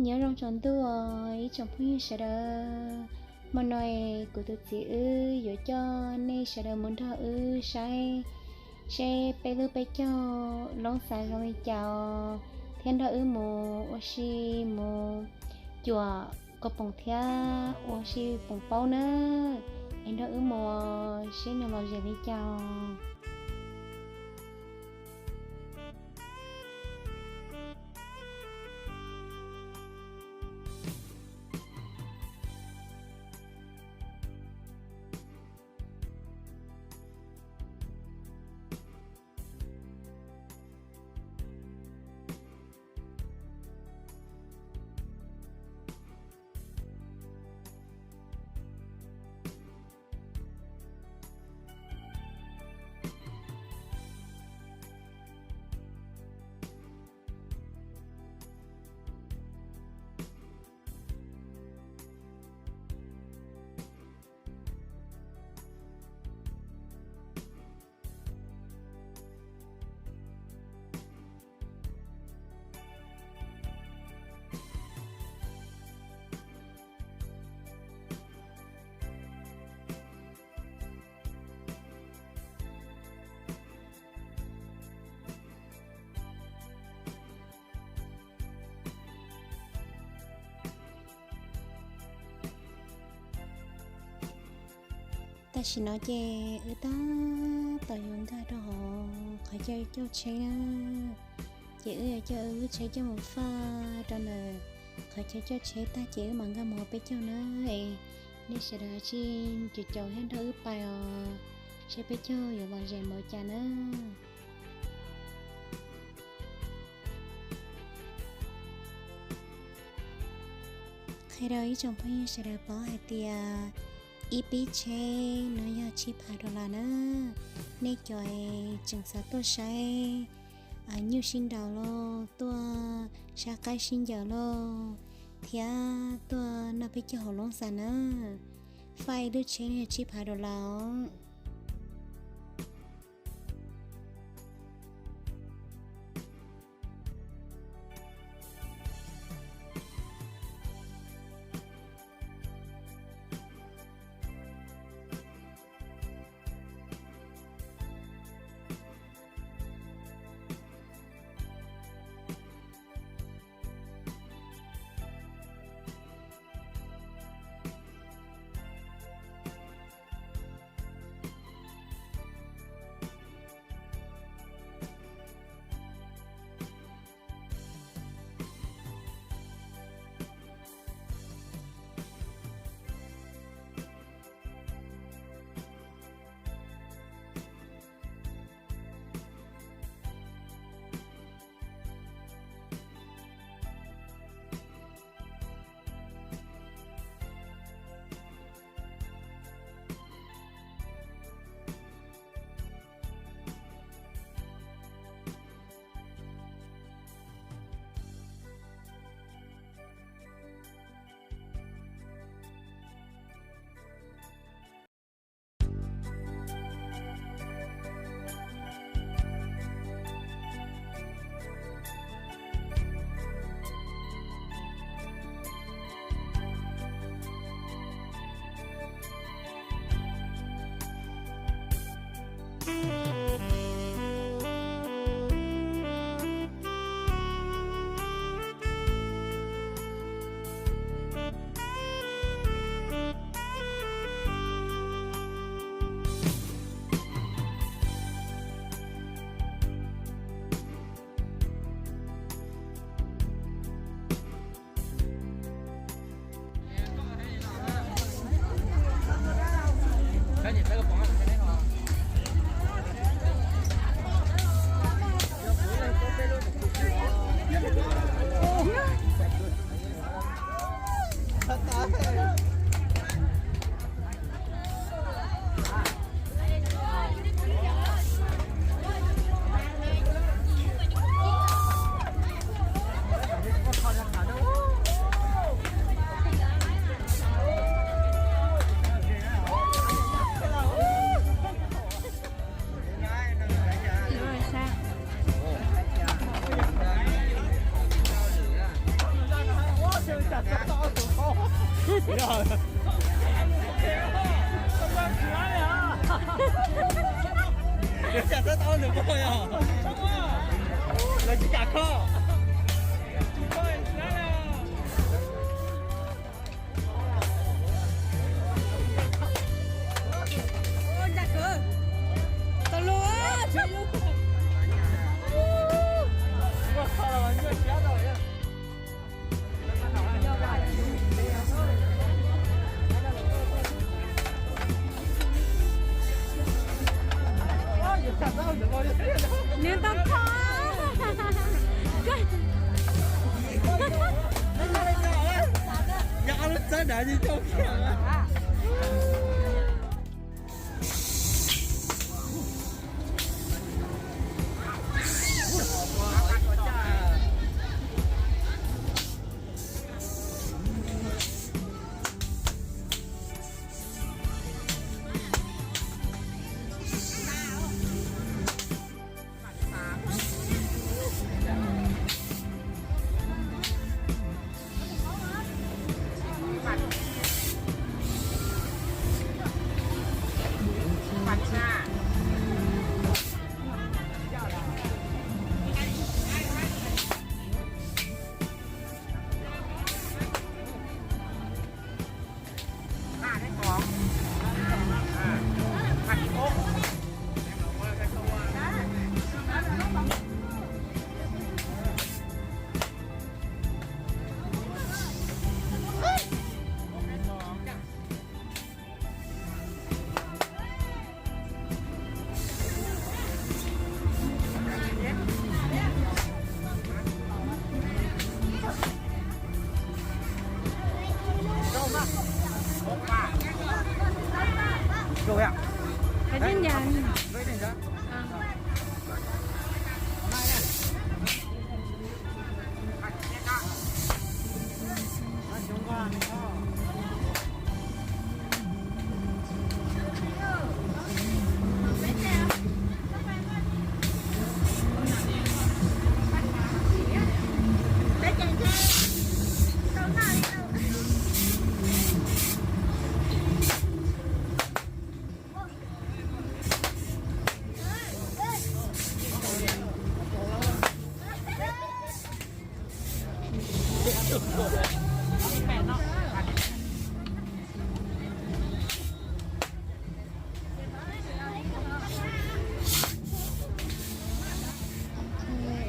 Nyob zoo tsaus ntuj os ib tsoom phooj ywg sawv daws. Hmo no kuv tus txiv wb yuav coj nej sawv daws mus nrog wb saib seb peb lub peb caug loob xav zoo li cas os, thiab nrog wb mus ua si mus cuam kua poom thiab ua si poom paub na. Es nrog wb mus seb nws lom zem li cas. Tam sim no ces wb tab tom yuav nkag rau hauv qhov chaw coj tsheb na. Ces wb yuav coj wb lub tsheb coj mus faj rau ntawm qhov chaw coj tsheb tag ces wb mam nkag mus hauv peb caug na. Es nej sawv daws cia li caum thiab nrog wb pais os, seb peb caug yuav lom zem npaum cas na. Qhia rau ib tsoom phooj ywg sawv daws paub hais tias ib pib tsheb no yog tsib phav dollar na. Nej cov tseem xav tuaj saib nyuj sib nraus los tuaj saib qaib sib ncaws los thiab tuaj noj peb caug hauv loob xas na, faj ib lub tsheb no yog tsib phav dollar os. Nws tau kho. Nyob ob lub txawb dav ces coj kiag. Ua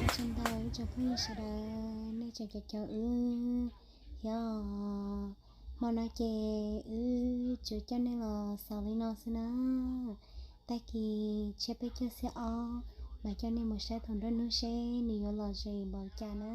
tsaug ntau ib tsoom phooj ywg sawv daws, nej tseem caum caum wb thiab. Hmo no ces wb tsuas coj nej los xaus li no xwb na. Tag kis tshiab peb caug xiab ob mam coj nej mus saib thaum nruab hnub seb nws yuav lom zem npaum cas na.